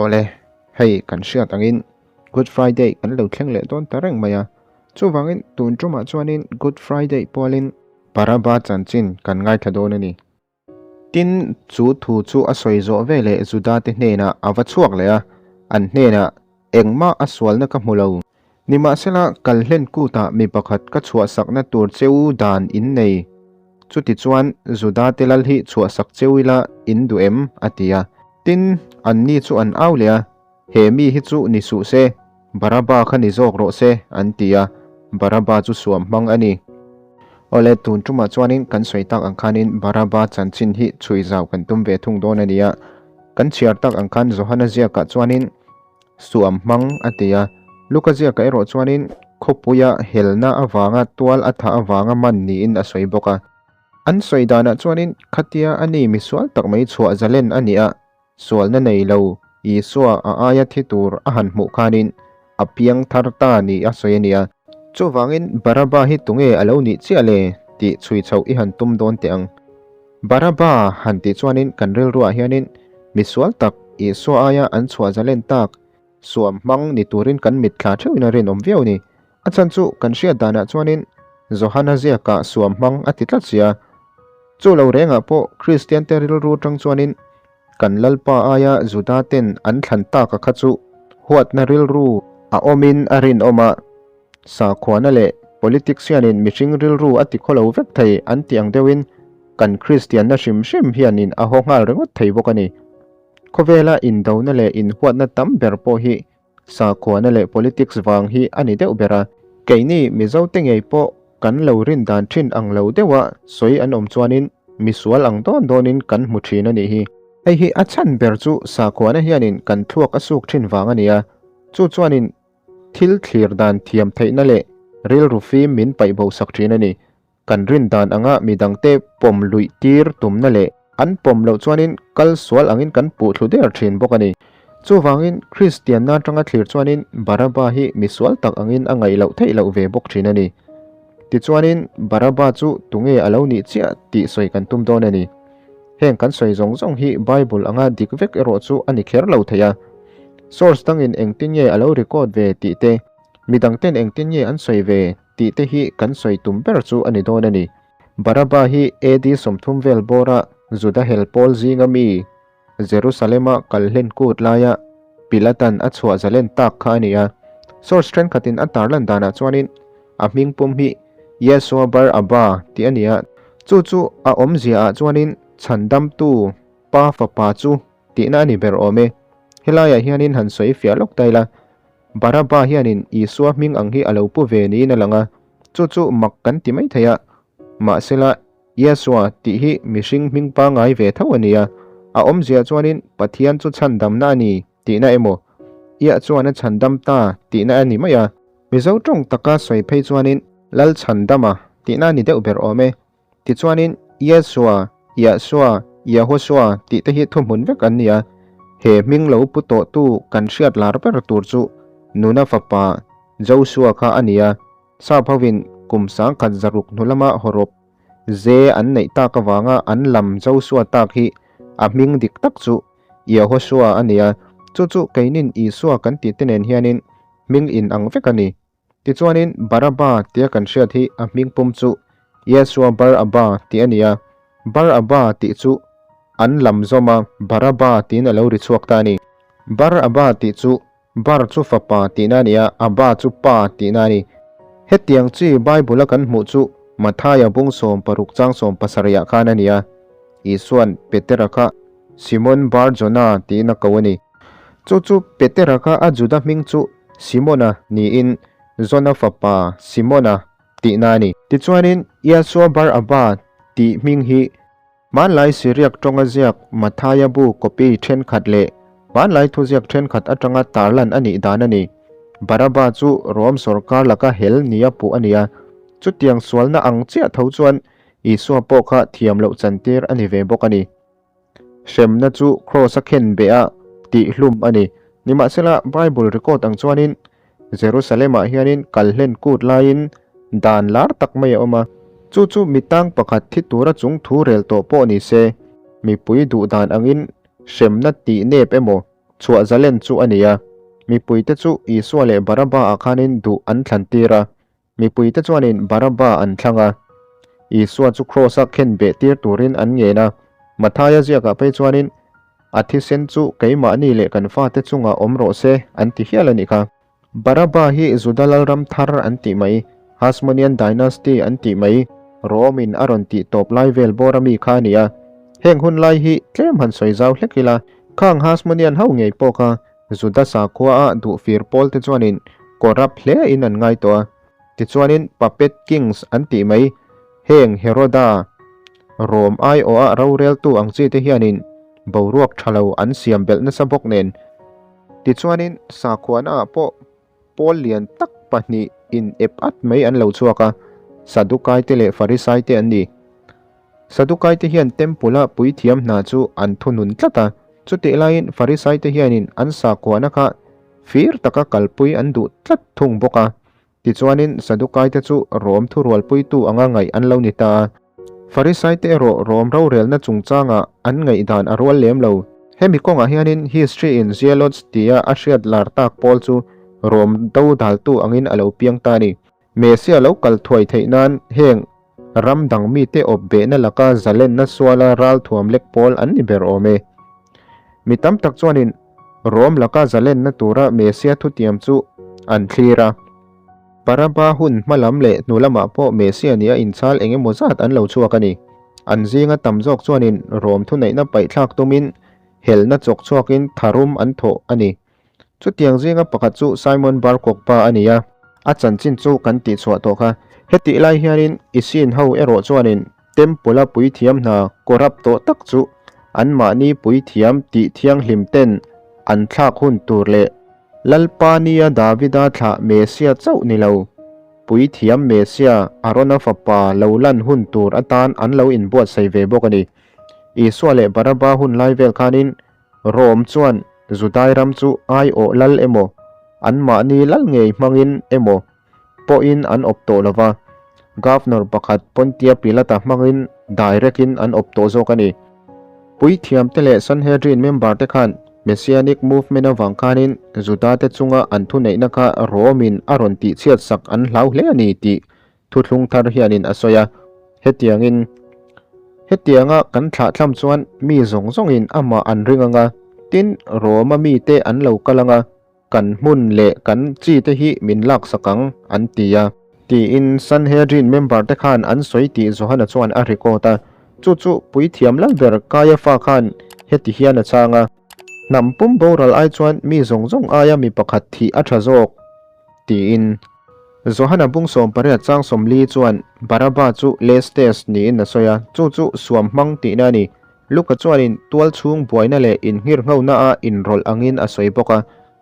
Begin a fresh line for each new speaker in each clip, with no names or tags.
Awle, hei kan hriat angin Good Friday kan lo thleng leh dawn ta reng mai a. Chuvangin tun tumah chuanin Good Friday pualin Baraba chanchin kan ngaithla dawn a ni. Tin, chu thu chu a sawi zawh veleh Juda-te hnenah a va chhuak leh a, an hnenah, Engmah a sualna ka hmu lo. Nimahsela, kal hlen kutah mi pakhat ka chhuahsakna tur cheu dan in nei. Chutichuan, Juda-te lal hi chhuahsak cheu ila in duh em? a ti a. Tin, anni chu an au leh a, He mi hi chu ni suh se, Baraba kha ni zawk rawh se, an ti a, Baraba chu suam hmang a ni. Awle, tun tumah chuanin kan sawi tak ang khanin Baraba chanchin hi chhui zau kan tum ve thung dawn a ni a. Kan chhiar tak ang khan Johana ziakah chuanin suam hmang a ti a, Luka ziakah erawh chuanin khawpuia helna avanga tual a thah avanga man niin a sawi bawk a. An sawi danah chuanin khatia a ni misual tak mai chhuah zalen a ni a, Sualna nei lo Isua a aia thi tur a han hmuh khanin a piang thar ta ni a sawi a nia. Chuvangin Baraba hi tunge a lo nih chiah le tih chhui chhoh i han tum dawn teh ang. Baraba han tih chuanin kan rilruah hianin misual tak Isua aia an chhuah zalen tak Suam hmang ni turin kan mitthla theuhin a rinawm viau ni. A chhan chu kan hriat danah chuanin Johana ziakah suam hmang a ti tlat sia. Chu lo rengah pawh Kristiante rilru atang chuanin kan Lalpa aia Juda ten an thlan taka kha chu huatna rilru a awmin a rinawm a. Sakhuana leh politics hianin mihring rilru a ti khawlo vek thei an tih ang deuhin kan Kristianna hrim hrim hianin a haw nghal ringawt thei bawk a ni. Khawvela indona leh inhuatna tam ber pawh hi sakhuana leh politics vang hi a ni deuh ber a. Keini Mizote ngei pawh kan lo rin dan thin ang lo deuha sawi an awm chuanin misual ang dawn dawnin kan hmu thin a nih hi. Hei hi a chhan ber chu sakhuana hianin kan thluak a suk thin vang a ni a, chu chuanin thil thlir dan thiam theihna leh rilru fim min paih bo sak thin a ni. Kan rin dan anga midangte pawm luih tir tumna leh an pawm loh chuanin kal sual angin kan puh thlu der thin bawk a ni. Chuvangin Kristianna atanga thlir chuanin Baraba hi misual tak angin a ngaih loh theih loh ve bawk thin a ni. Tichuanin Baraba chu tunge a lo nih chiah tih sawi kan tum dawn a ni. Heng kan sawi zawng zawng hi Bible anga dik vek erawh chu a ni kher lo thei a. Source dangin engtin nge a lo record ve tih te, midangten engtin nge an sawi ve Tih te hi kan sawi tum ber chu a ni dawn a ni. Baraba hi AD 30 vel bawra Juda hel pawl zinga mi Jerusalema kal hlen kut laia Pilatan a chhuah zalen tak kha a ni a. Source thenkhatin a tarlan danah chuanin a hming pum hi Yeshua Bar Abba tih a ni a. Chu chu a awmziaah chuanin chhandamtu pa fapa chu tihna a ni ber awm e. Helaiah hianin han sawi fiah lawk ta ila. Baraba hianin Isua hming ang hi a lo pu ve niin a lang a, chu chu mak kan ti mai thei a. Mahsela, Yeshua tih hi mihring hming pangngai ve tho a ni a, a awmzia chuanin Pathian chu chhandamna a ni tihna emaw, Iah chuan a chhandam ta tihna a ni mai a. Mizo tawng taka sawi phei chuanin Lal chhandama tihna a ni deuh ber awm e. Tichuanin, Yeshua, Yahshua, Yahoshua tih te hi thuhmun vek an ni a, he hming lo pu tawhtu kan hriat lar ber tur chu Nuna fapa Joshua kha a ni a, Sap hovin kum 1600 hnu lama hawrawp ze an neih tak avanga an lam Joshua tak hi a hming dik tak chu Yehoshua a ni a, chu chu keinin Isua kan tih te nen hianin hming inang vek a ni. Tichuanin Baraba tia kan hriat hi a hming pum chu Yeshua Bar Abba tih a ni a, Bar Abba tih chu an lam zawm a, Baraba tiin a lo ri chhuak ta a ni. Bar Abba tih chu Bar chu fapa tihna a ni a, Abba chu pa tihna a ni. Hetiang chi Bible-a kan hmuh chu Mathaia bung 60 chang 17 ah khan a ni a, Isua'n Petera kha Simon Bar Jona tiin a ko a ni. Chu chu Petera kha a Juda hming chu Simona niin Jona fapa Simona tihna a ni. Tichuanin Yeshua Bar Abba tih hming hi hmanlai Syriac tawnga ziak Mathaia bu copy thenkhat leh hmanlai thuziak thenkhat atanga tarlan a nih dan a ni. Baraba chu Rom sawrkar laka hel nia puh a ni a, chutiang sualna ang chiah tho chuan Isua pawh kha thiam loh chantir a ni ve bawk a ni. Hremna chu Kraws a khen beh a tih hlum a ni. Nimahsela, Bible record ang chuanin Jerusalem-ah hianin kal hlen kut laiin dan lar tak mai a awm a. Chu chu mi tang pakhat thi tura chung thu rel tawh pawh ni se, mipui duh dan angin hremna tih nep emaw? chhuah zalen chu a ni a. Mipuite chu Isua leh Baraba-ah khanin duh an thlantir a. Mipuite chuanin Baraba an thlang a. Isua chu kraws-a khen beh tir turin an ngen a. Mathaia ziakah phei chuanin, A thisen chu keimahni leh kan fate chungah awm rawh se, an ti hial a nih kha. Baraba hi Juda lalram thar an tih mai, Hasmonean Dynasty an tih mai, Rome in a rawn tih tawp lai vel bawr ami kha a ni a. Heng hun lai hi tlem han sawi zau hlek ila, khang Hasmonean ho ngei pawh kha Juda sakhua a duh fir pawl te chuanin corrupt hle in an ngai tawh a. Tichuanin Puppet Kings an tih mai, heng Heroda, Rome aiawha roreltu ang chi te hianin boruak tha lo an siam belh nasa bawk nen, Tichuanin sakhuana ah pawh pawl lian tak pahnih in ep at mai an lo chhuak a, Sadukai te leh Farisai te an ni. Sadukai te hian Temple a puithiam hna chu an thunun tlat a, chutih laiin Farisai te hianin an sakhuana kha fir taka kalpui an duh tlat thung bawk a. Tichuanin Sadukaite chu Rom thurualpuitu anga ngaih an lo ni ta a. Farisaite erawh Rom rorelna chungchangah an ngaihdan a rual lem lo. Hemi kawngah hianin history in Zealots tia a hriat lar tak pawl chu Rom dodaltu angin a lo piang ta a ni. Messiah lo kal thuai theih nan heng ram dang mite awp behna laka zalenna suala ralthuam lek pawl an ni ber awm e. Mi tam tak chuanin Rom laka zalenna tura Messia thutiam chu an thlir a. Baraba hun hma lam leh hnu lamah pawh Messia nia inchhal eng emaw zat an lo chhuak a ni. An zinga tam zawk chuanin Rom thuneihna paihthlak tumin helna chawk chhuakin tharum an thawh a ni. Chutiang zinga pakhat chu Simon Bar Kokhba a ni a. A chanchin chu kan tihchhuah tawh kha. Hetih lai hianin Essene ho erawh chuanin Temple-a puithiam hna corrupt tawh tak chu anmahni puithiam tih thianghlim ten an thlak hun tur leh Lalpa nia Davida thlah Messia chauh ni lo, puithiam Messia Arona fapa lo lan hun tur atan an lo inbuatsaih ve bawk a ni. Isua leh Baraba hun lai vel khanin Rome chuan Judai ram chu aiawh lal emaw, anmahni lal ngei hmangin emaw pawhin an awp tawh lo va, Governor pakhat Pontia Pilata hmangin direct in an awp tawh zawk a ni. Puithiamte leh Sanhedrin member te khan Messianic movement avang khanin Juda te chunga an thuneihna kha Rome in a rawn tihchhiat sak an hlau hle a ni tih thuthlung thar hianin a sawi a. Hetiangin, hetianga kan thlahthlam chuan mi zawng zawngin amah an ring anga, tin Rome a mite an lo kal anga, Kan hmun leh kan chi te hi min laksak ang, an ti a. Tiin Sanhedrin member te khan an sawi tih Johana chuan a record a. Chu chu puithiam lalber Kaiafa khan heti hian a chhang a. Hnam pum boral ai chuan mi zawng zawng aia mi pakhat thih a tha zawk, tiin. Johana bung 18 chang 40 chuan Baraba chu Lestes niin a sawi a, chu chu suam hmang tihna a ni. Luka chuanin tual chhung buaina leh inngirnghonaah inrawlh angin a sawi bawk a,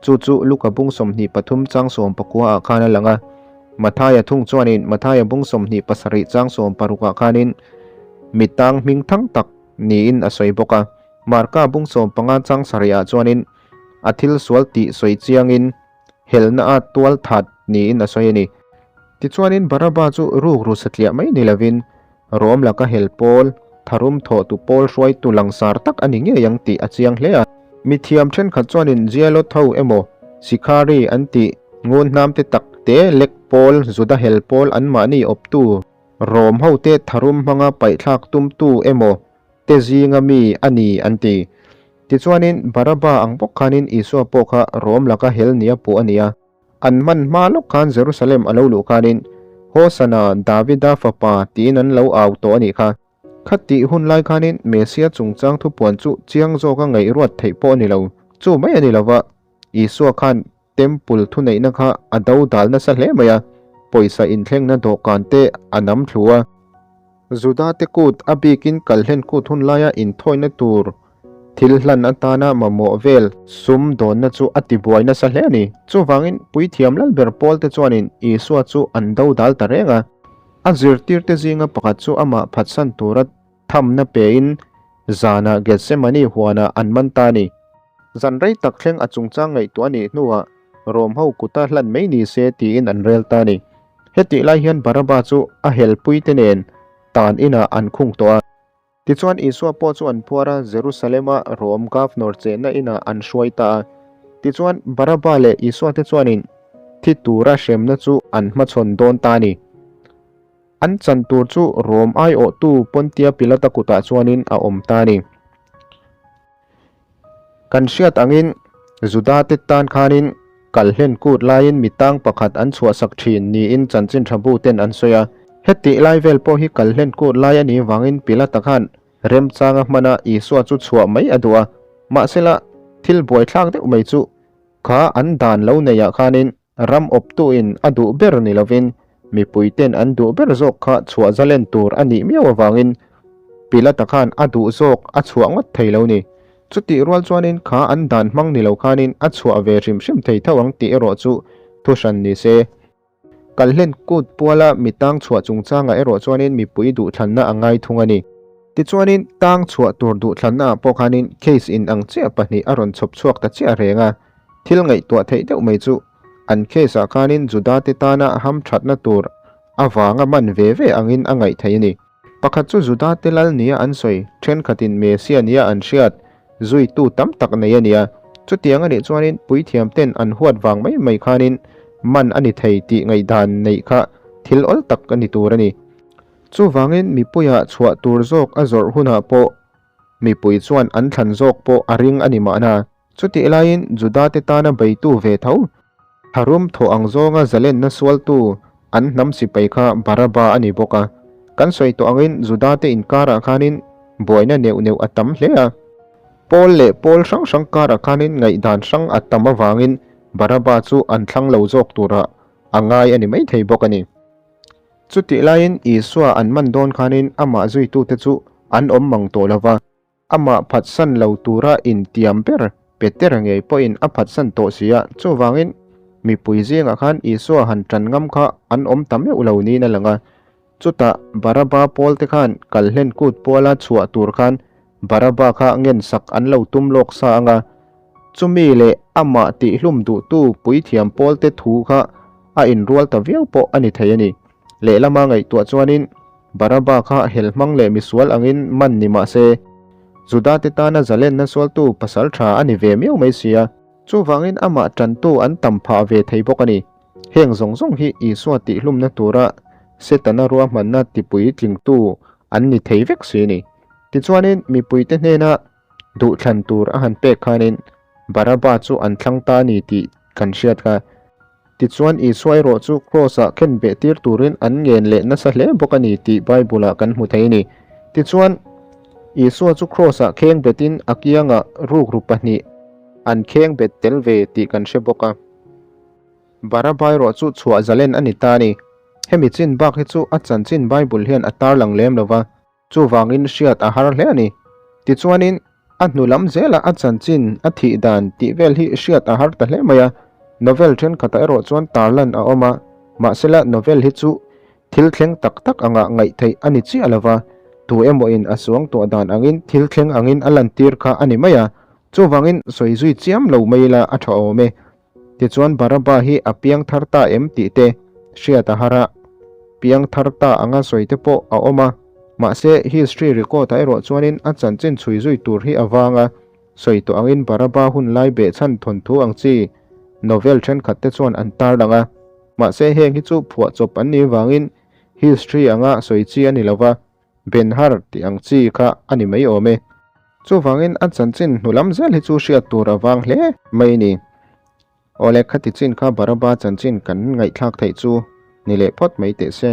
chu chu Luka bung 23 chang 19 ah khan a lang a. Mathaia thung chuanin Mathaia bung 27 chang 16 ah khanin mi tang hming thang tak niin a sawi bawk a. Marka bung 15 chang 7 ah chuanin a thil sual tih sawi chiangin helna a tual that niin a sawi a ni. Tichuanin Baraba chu rukru satliah mai ni lovin Rom laka hel pawl, tharum thawhtu pawl hruaitu langsar tak a ni ngei ang tih a chiang hle a. Mithiam thenkhat chuanin Zealot ho emaw Sikhari an tih ngun hnamte tak te lek pawl, Juda hel pawl anmahni awptu Rom hote tharum hmanga paihthlak tumtu emaw te zinga mi a ni an ti. Tichuanin Baraba ang bawk khanin Isua pawh kha Rom laka hel nia puh a ni a. An hman hma lawk khan Jerusalem a lo luh khanin, Hosana, Davida fapa, tiin an lo au tawh a nih kha. Khatih hun lai khanin Messia chungchang thupuan chu chiang zawka ngaihruat theih pawh a ni lo. Chu mai a ni lo va, Isua khan Temple thuneihna kha a do dal nasa hle mai a, pawisa inthlengna dawhkan te a nam thlu a. Juda te kut a bikin kalhlen kut hun laia inthawina tur Thil hlan atana mamawh vel sum dawnna chu a tibuai nasa hle a ni. Chuvangin puithiam lalber Paul te chuanin Isua chu an do dal ta reng a. A zirtirte zinga pakhat chu amah phatsan tura thamna pein zanah Gethsemane huanah an man ta a ni. Zan rei tak thleng a chungchang ngaihtuah a nih hnuah Rom ho kuta hlan mai ni se tiin an rel ta a ni. Hetih lai hian Baraba chu a helpuite nen tan inah an khung tawh a. Tichuan Isua pawh chu an phuar a, Jerusalema Rom governor chenna inah an hruai ta a. Tichuan Baraba leh Isua te chuanin thi tura hremna chu an hmachhawn dawn ta a ni. An chan tur chu Rom aiawhtu Pontia Pilata kutah chuanin a awm ta a ni. Kan hriat angin Juda te tan khanin kal hlen kut laiin mi tang pakhat an chhuahsak thin niin chanchin tha bu ten an sawi a. Hetih lai vel pawh hi kal hlen kut lai a nih vangin Pilata khan remchanga hmana Isua chu chhuah mai a duh a. Mahsela thil buaithlak deuh mai chu kha an dan lo neihah khanin Ram awptuin a duh ber ni lovin mipuiten an duh ber zawk kha chhuah zalen tur a nih miau avangin Pilata khan a duh zawk a chhuah ngawt thei lo ni. Chutih rual chuanin kha an dan hmang ni lo khanin a chhuah ve hrim hrim thei tho ang tih erawh chu thu hran ni se. Kalhlen kut puala mi tang chhuah chungchangah erawh chuanin mipui duhthlanna a ngai thung a ni. Tichuanin tang chhuah tur duhthlannaah pawh khanin case inang chiah pahnih a rawn chhawp chhuak ta chiah reng a. Thil ngaihtuah theih deuh mai chu an case ah khanin Juda te tana hamthatna tur avanga man ve ve angin a ngaih theih a ni. Pakhat chu Juda te lal nia an sawi, thenkhatin Messiah nia an hriat, zuitu tam tak nei a nia. Chutiang a nih chuanin puithiam ten an huat vang mai mai khanin man a ni thei tih ngaihdan neih kha thil awl tak a ni tur a ni. Chuvangin mipuiah chhuah tur zawk a zawrh hunah pawh mipui chuan an thlan zawk pawh a ring a ni mahna. Chutih laiin Judate tana beitu ve tho, tharum thawh ang zawnga zalenna sualtu an hnam sipai kha Baraba a ni bawk a. Kan sawi tawh angin Judate inkarah khanin buaina neuh neuh a tam hle a. Pawl leh pawl hrang hrang karah khanin ngaihdan hrang a tam avangin Baraba chu an thlang lo zawk turah a ngai a ni maithei bawk a ni. Chutih laiin Isua an man dawn khanin amah zuitute chu an awm mang tawh lo va. Amah phatsan lo tura intiam ber Petera ngei pawhin a phatsan tawh si a, chuvangin mipui zingah khan Isua han tan ngam kha an awm ta meuh lo niin a lang a. Chutah Baraba pawl te khan kalhlen kut puala chhuah tur khan Baraba kha ngensak an lo tum lawk sa ang a, chumi leh amah tihhlum duhtu puithiam pawl te thu kha a inrual ta viau pawh a ni thei a ni. Lehlama ngaihtuah chuanin Baraba kha hel hmang leh misual angin man ni mah se, Judate tana zalenna sualtu pasal tha a ni ve miau mai si a. Chuvangin amah tantu an tam phah ve thei bawk a ni. Heng zawng zawng hi Isua tihhlumna tura Setana ruahmanna tipui tlingtu an ni thei vek si a ni. Tichuanin mipuite hnena duhthlan tur a han pek khanin Baraba chu an thlang ta a ni tih kan hriat kha. Tichuan, Isua erawh chu Kraws-ah khen beh tir turin an ngen leh nasa hle bawk a ni tih Bible-ah kan hmu thei a ni. Tichuan, Isua chu Kraws-ah kheng betin a kiangah rukru pahnih an kheng bet tel ve tih kan hre bawk a. Baraba erawh chu chhuah zalen a ni ta a ni. Hemi chin bak hi chu a chanchin Bible hian a tarlang lem lo va. Chuvangin hriat a har hle a ni. Tichuanin, a hnu lam zela a chanchin, a thih dan tih vel hi hriat a har ta hle mai a. Novel thenkhatah erawh chuan tarlan a awm a, mahsela novel hi chu thil thleng tak tak anga ngaih theih a ni chiah lo va, tu emawin a suang tuah dan angin thil thleng angin a lantir kha a ni mai a. Chuvangin sawi zui chiam lo mai ila a tha awm e. Tichuan Baraba hi a piang thar ta em tih te hriat a har a, piang thar ta anga sawi te pawh a awm a, mahse history record ah erawh chuanin a chanchin chhui zui tur hi a vang a, sawi tawh angin Baraba hun lai behchhan thawnthu ang chi novel thenkhat te chuan an tarlang a, mahse heng hi chu phuahchawp an nih vangin history anga sawi chi a ni lova. Ben-Hur tih ang chi kha a ni mai awm e. Chuvangin a chanchin hnu lam zel hi chu hriat tur a vang hle mai ni. Awle khati chin kha Baraba chanchin kan ngaihthlak theih chu ni leh phawt mai teh se.